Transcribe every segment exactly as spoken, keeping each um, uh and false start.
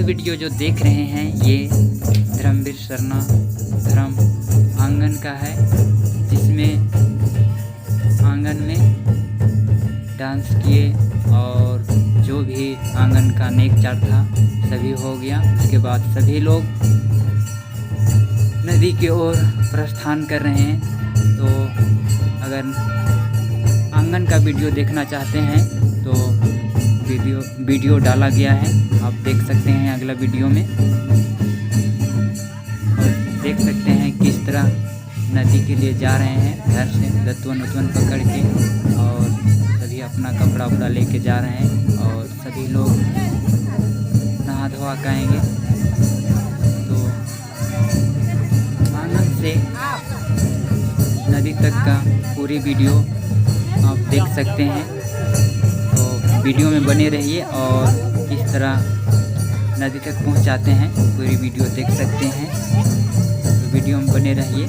वीडियो जो देख रहे हैं, ये धर्मवीर सरना धर्म आंगन का है, जिसमें आंगन में डांस किए और जो भी आंगन का नेक चार था, सभी हो गया। उसके बाद सभी लोग नदी के ओर प्रस्थान कर रहे हैं। तो अगर आंगन का वीडियो देखना चाहते हैं तो वीडियो, वीडियो डाला गया है, आप देख सकते हैं अगला वीडियो में। और देख सकते हैं किस तरह नदी के लिए जा रहे हैं घर से दतुअन उतुअन पकड़ के, और सभी अपना कपड़ा उपड़ा लेके जा रहे हैं और सभी लोग नहा धोआ के आएंगे। तो आंगन से नदी तक का पूरी वीडियो आप देख सकते हैं। तो वीडियो में बने रहिए और किस तरह नदी तक पहुंचाते हैं, पूरी वीडियो देख सकते हैं। तो वीडियो में बने रहिए।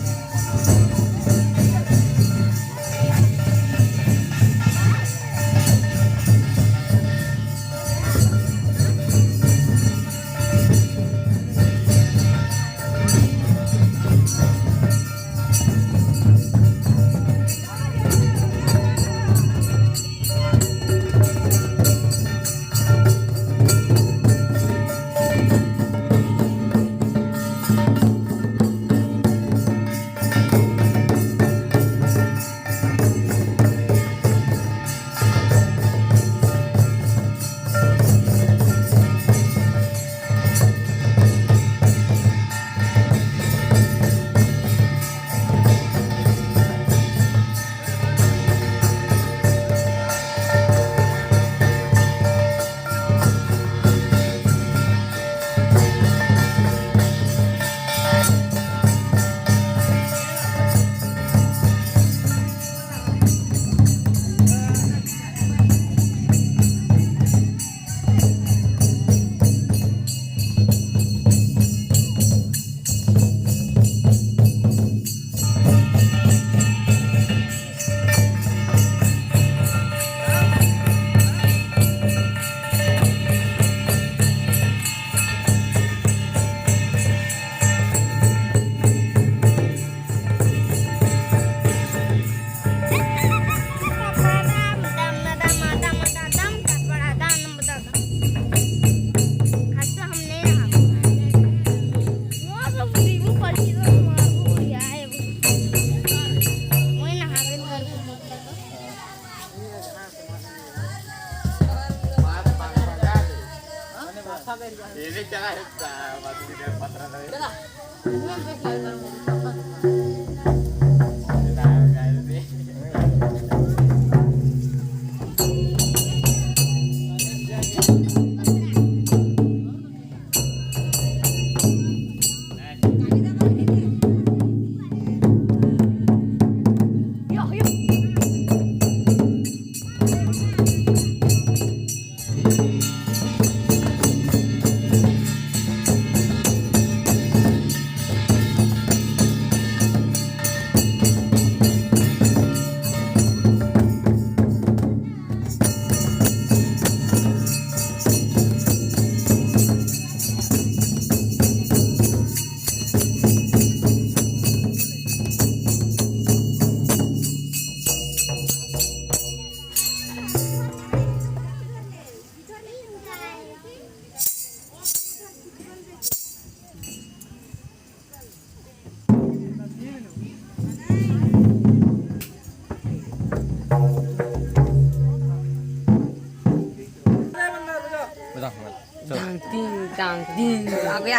धांग, टिंग, टांग, टिंग, आ गया।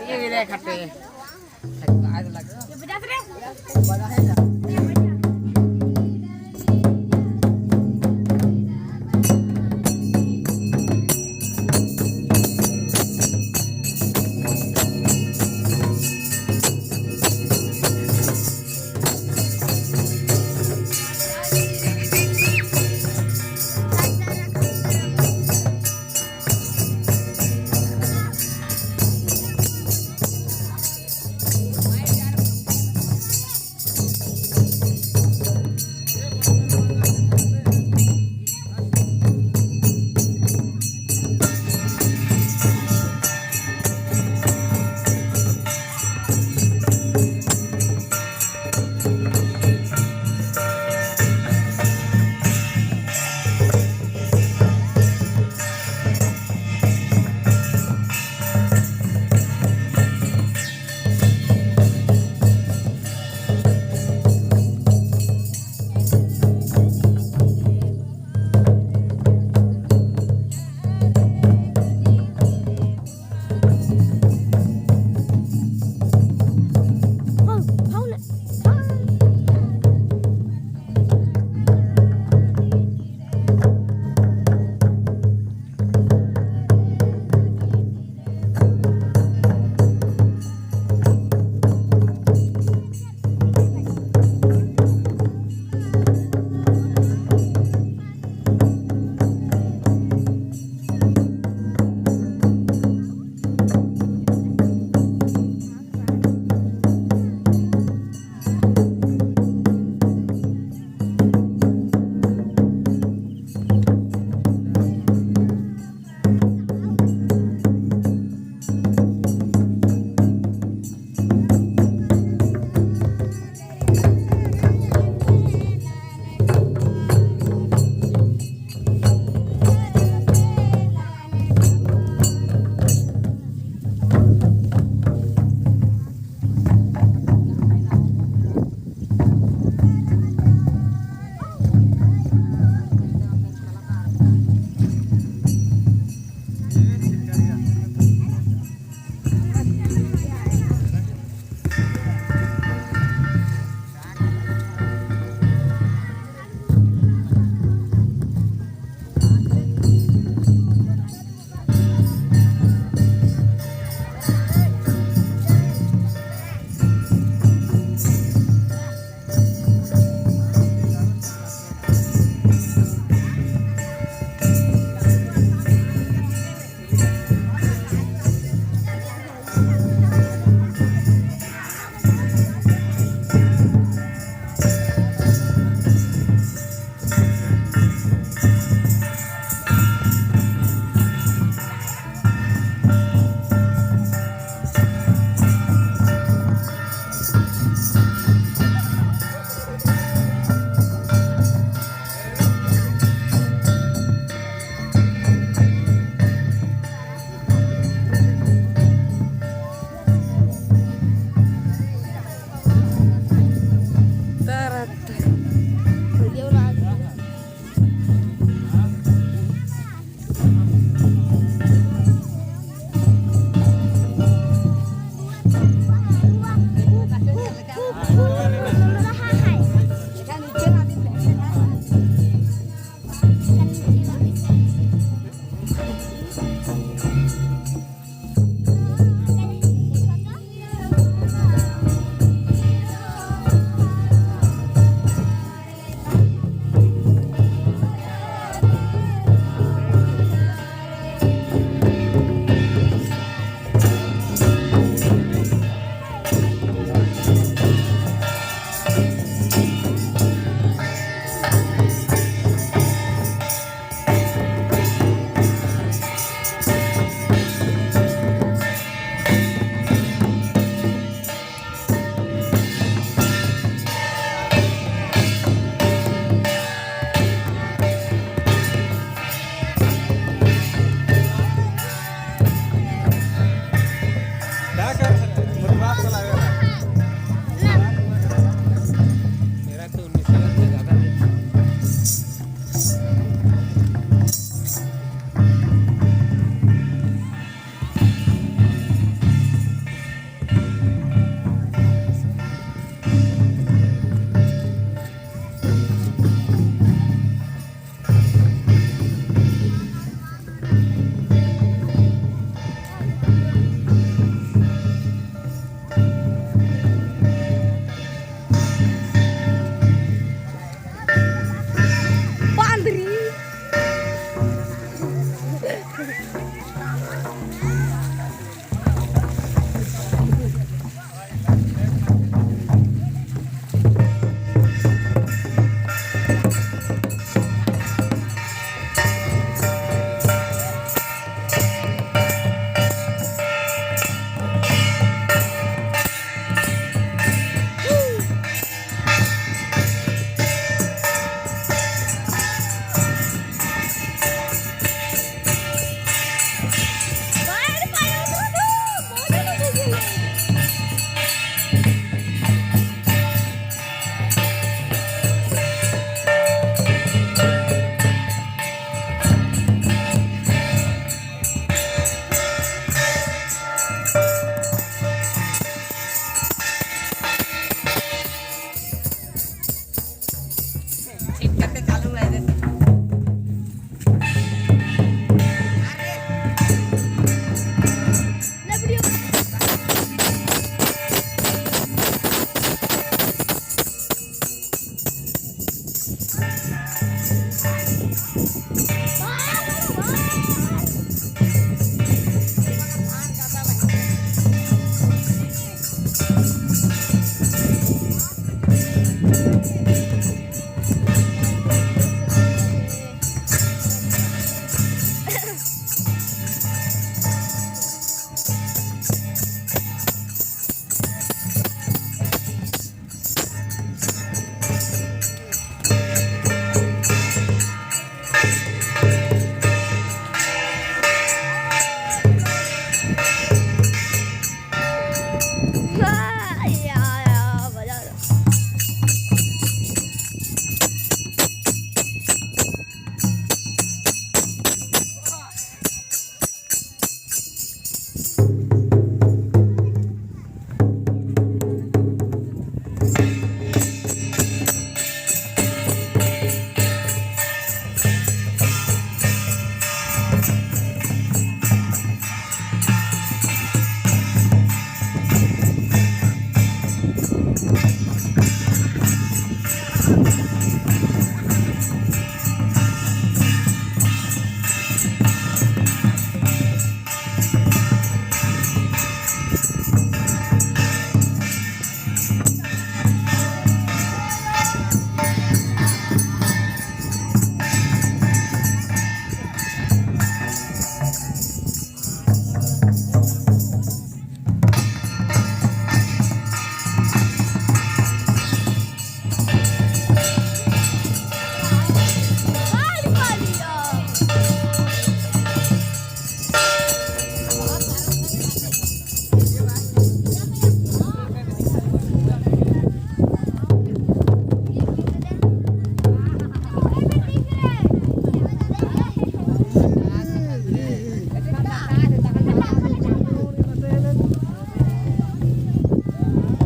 ये भी ले खट्टे। ठीक करके चालू है जैसे।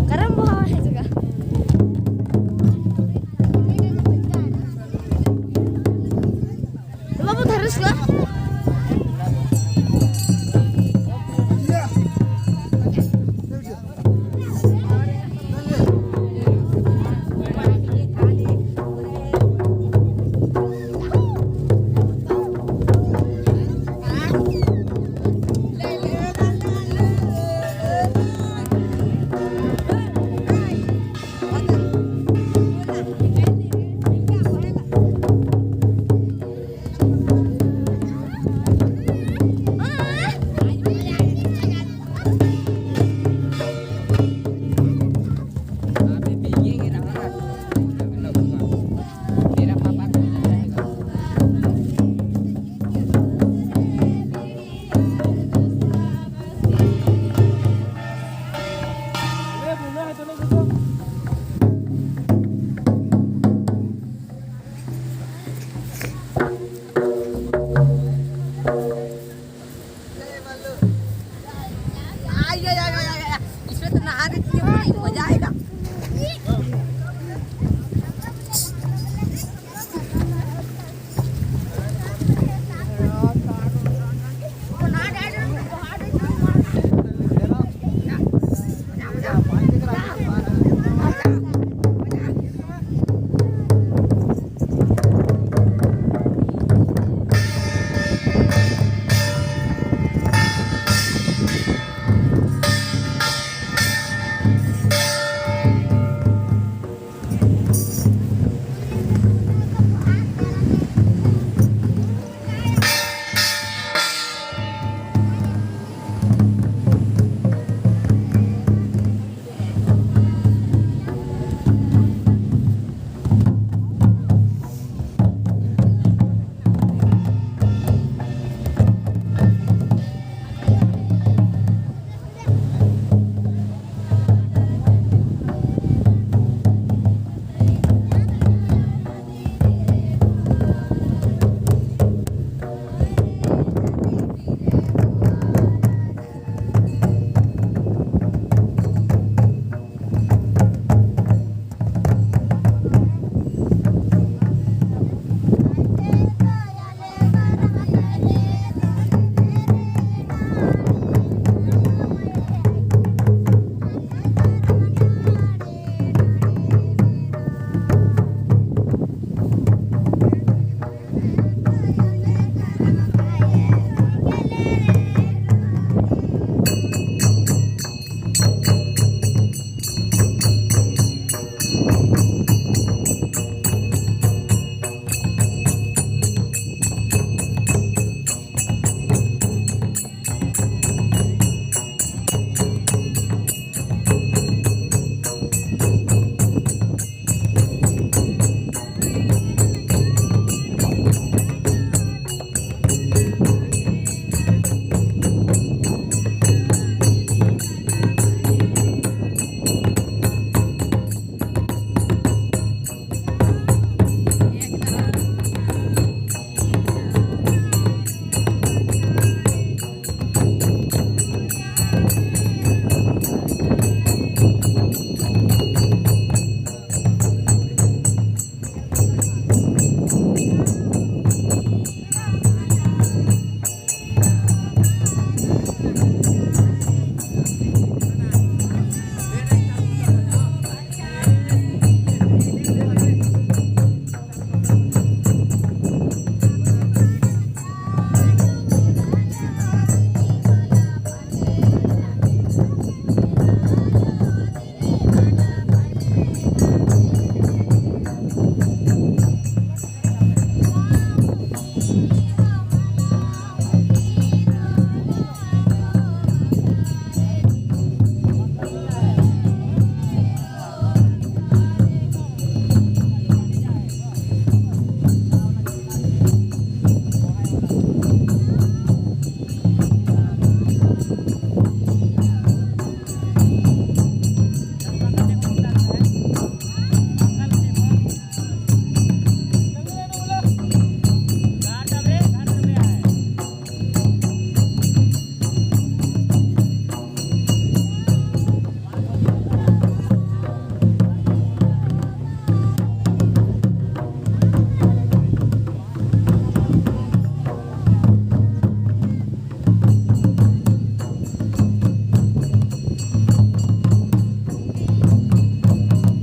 करम बहाव है जगह। तो बाबू धरुस का?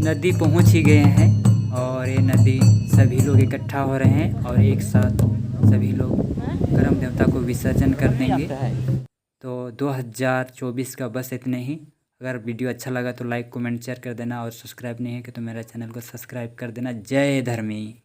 नदी पहुंच ही गए हैं और ये नदी सभी लोग इकट्ठा हो रहे हैं और एक साथ सभी लोग करम देवता को विसर्जन कर देंगे। तो दो हज़ार चउबीस का बस इतने ही। अगर video अच्छा लगा तो like, comment, share कर देना और subscribe नहीं है कि तो मेरा channel को subscribe कर देना। जय धर्मी।